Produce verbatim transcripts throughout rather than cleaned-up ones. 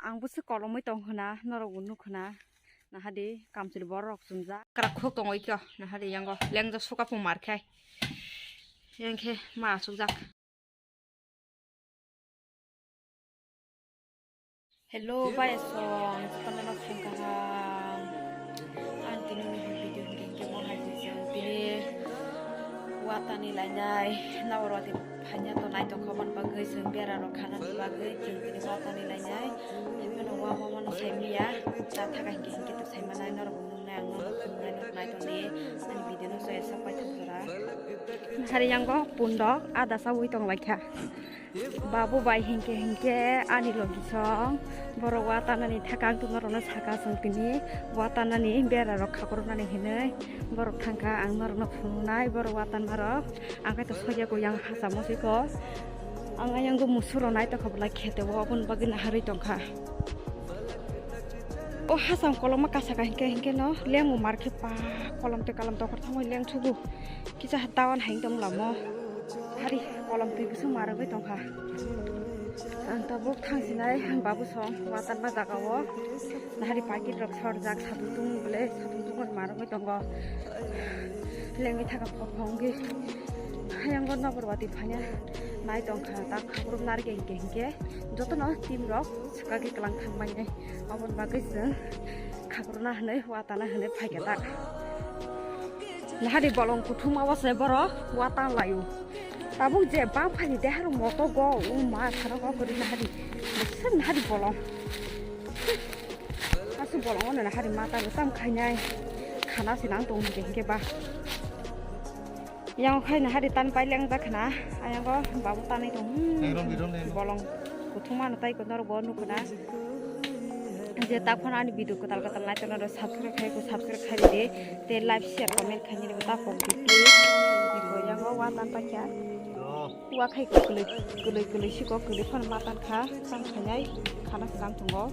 Ang bwswk kolomwi tong khna, norok bo nuk khna. Nahadi kamchwlwi borok chumjak. Krak khuk tongwi kyo, nahadi yango lengjak suka pung mar khai. Yang khe ma asukjak. Hello, bai song, jotono no phung kaham. Ang tini ni video hingke hingke mo hai se chwng tini watani lainai, naborwati phanya to nai tong kha, aboni bagwi chwng bera rok khanani bagwi chwng tini watani lainai. Ebono wa mama no sai miya, ta thaka hingke hingke to sai manai norok. Nai ang no nai tong di, ani video no so esa pai thang sora. Hari yango pundok ada sawi tong lai kha. Babu bai hingke hingke ani logi song borok watanani thaka ang tong norok no saka song tini watanani bera rok khakroknani hinwi borok thangkha ang norok no phunuknai borok watan marok ang khe to soya koi yang hachamo siko ang ayang go musuro nai tokha belai khete o aboni bagwi naharwi tongkha. O hasam koloma kasa ka hinkhe hinkhe no lengmo mar khe pa kolom tei kalam dokhor thangwi lengthugo. Kisa ha tawan hai tong lamo. Hari kolom twi bwswk marwgwi tongkha. Ang tabuk thangsinai ang babu song watanma jagao. Nahari packet rok sorjak satung tung bole satung tung marwgwi tongo. Lengwi thaka phok phok wngwi. Hayang go nabor wati phanya nai tongkha tak khabruk narwgwi hinkhe hinkhe jotono team rok. Suka khe kwlang thangbainai. Aboni bagwi chwng khakrokna hwnwi watana hwnwi phaikha tak. Nahadi bolong kuthuma o se borok watan laio. Tabuk je bang phani deharok moto go o ma sara go kwrwi nahadi. Bising nahadi bolong. Aswk bolong ono nahadi mata bo tam khainai. Khana se nang tong hinkhe hinkhe ba. Yang khai na hari tan pai leng jak khna, ayang go babu tanai tong, hmm, Nairom birom nairom. Bolong kuthuma no tai ko norok bo nuk khna. Je ta phone ani video kwtal kwtal nai tono subscribe khai ko subscribe khai di, te like share comment khai ni ta pok di. Yang go wa tan pai kya. Wa khai ko kulai kulai kulai si ko kulai phone ma tan kha, tan khainai khana se nang tongo.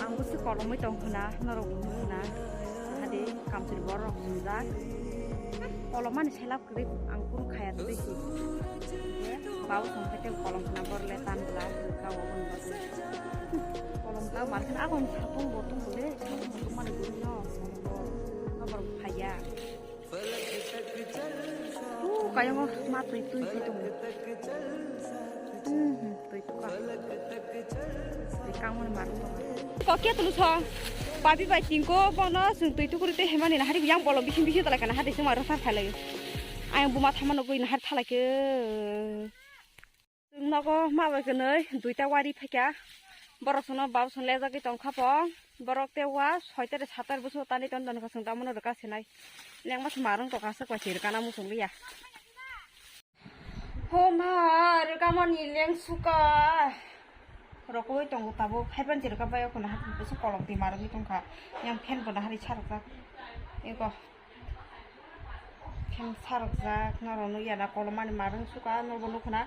Ang bwswk kolomwi tong khna, norok bo nuk khna. Hadi kamchwlwi borok sumjak. Kolomani selak kwrwi ang kunu khaya twi si. Bau song khe tei kolom khna bor le tan bwla ka o bun bor. Kolom ka mar khna aboni satung bo tung bole, satung bo tung mani guri no. Nobor phaya. O kayang o ma twi twi khe tongo. Hmm, hmm, twi tukha. Twi kangmani mar tongo. Kokya tulu song. Papi bai tingko bono chwng twi tukuri tei hemani nahari yang bolong bising bising talai kana hadi chwng ma rwsa phalai. Ayang buma thama nugui nahar thalai khe. Chwng nogo ma bai kwnwi duita wari phaikha. Borok chwngno bau chwng lejagwi tongkha pho. Borok tei wa soitar satar bwswk tanwi tong tongkha chwng tamo no rwka sinai. Lengma se marwng tongkha se kwchwi rwkana muchung liya. Ho ma rwkamani lengsuka. Rokoi tongo tabuk haipan se rwka bai okho nahar bwswk kolok twi marwgwi tongkha. Yang fan bo nahari sarwkjak. Eko. Khe sarokjak norok nukya na kolomani marwng suka norbo nukho na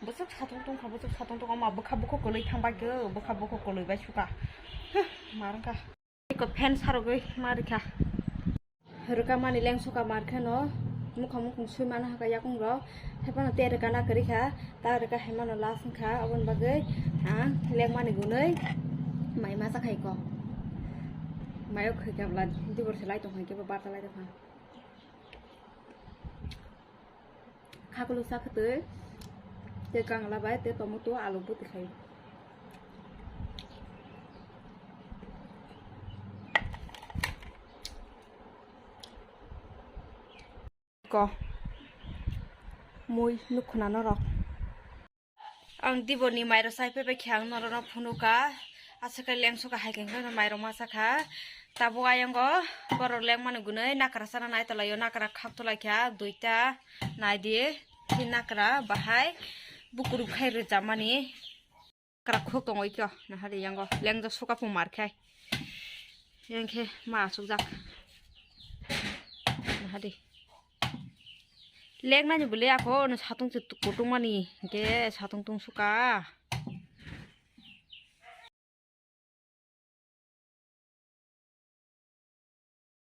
bwswk satung tongkha bwswk satung tongkha ma bwkha bwkha kwlwi thang bai khe bwkha bwkha kwlwi bai suka. Huh, marwngkha. Eko fan sarogwi ma rikha. Rwka mani leng suka mar khe no mukhang mukhung swi mano hakha yakung rok haiphano te rwka na kwrwi kha. Ta rwka hai mano last wngkha, aboni bagwi ang lengmani gunui mai masa khai ko. Mayo khai khe bwla dibor se lai tong hai khe bo barta lai tong kha. Khakulu sa khwtwi tei kangla bai tei tomato alu bwtwi khai. Ko mui nukhuna norok. Ang diboni mairok chai phaibai khe ang norokno phunukha. Aswk khe lengsuka hai khe mairok masa kha. Tabuk ayang o borok lengmani gunui nakra sana nai tonglaio, nakra khak tonglaikha duita naidi. Tei nakra bahai bukuruk khai rwchapmani. Nakra khuk tongwi khe nahadi yango lengjak suka pung mar khai. Yang khe ma asukjak. Nahadi. Leknani bwle ako no satung se kutung mani hingke satung tung suka.